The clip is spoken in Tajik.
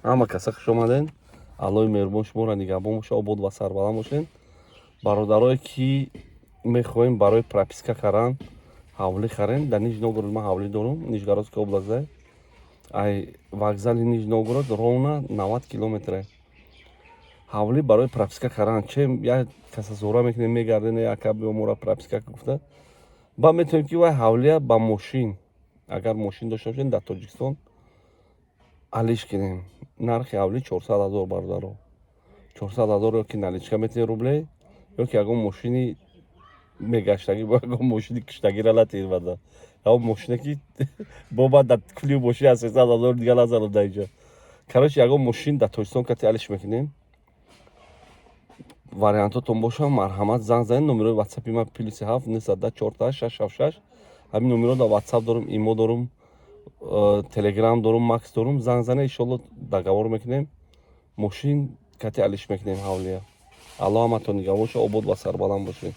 Ҳама каса хуш омаден. Аллоҳи меҳрубон шуморо нигаҳбон боша, обод ва сарбаланд бошед. Бародарое, ки мехоҳем барои прописка кардан ҳавлӣ харем, дар Нижний Новгород ман ҳавлӣ дорум, Нижегородская область, ай вокзали Нижний Новгород ровно 90 километре. Ҳавлӣ барои прописка кардан, че як каса зора мекунем, мегардем, яка биё, мора прописка гуфта, ба метавонем, ки вай ҳавлия ба мошин, агар мошин дошта бошем, дар Тоҷикистон алиш кунем. Нархи ҳавлӣ 400 000, бародаро, 400 000. Ё ки наличка метавонем, рублей, ё ки ягон мошини мегаштагӣ, бо ягон мошини киштагира натирвада, ягон мошине, ки бо баъд дар кули мошин аз 300 000 дига назанам дар инҷа. Короче, ягон мошин дар Тоҷикистон кати алиш мекунем. Вариантотон бошам, марҳамат, занг занед. Номерои ватсапи ман +7 910 48676. Ҳамин номеро дар ватсап дорум, имо дорум, телеграм дорум, макс дорум. Занг занед, иншолло, договор мекунем, мошин кати алиш мекунем ҳавлия. Аллоҳ ҳаматон нигаҳбон боша, обод ва сарбаланд бошед.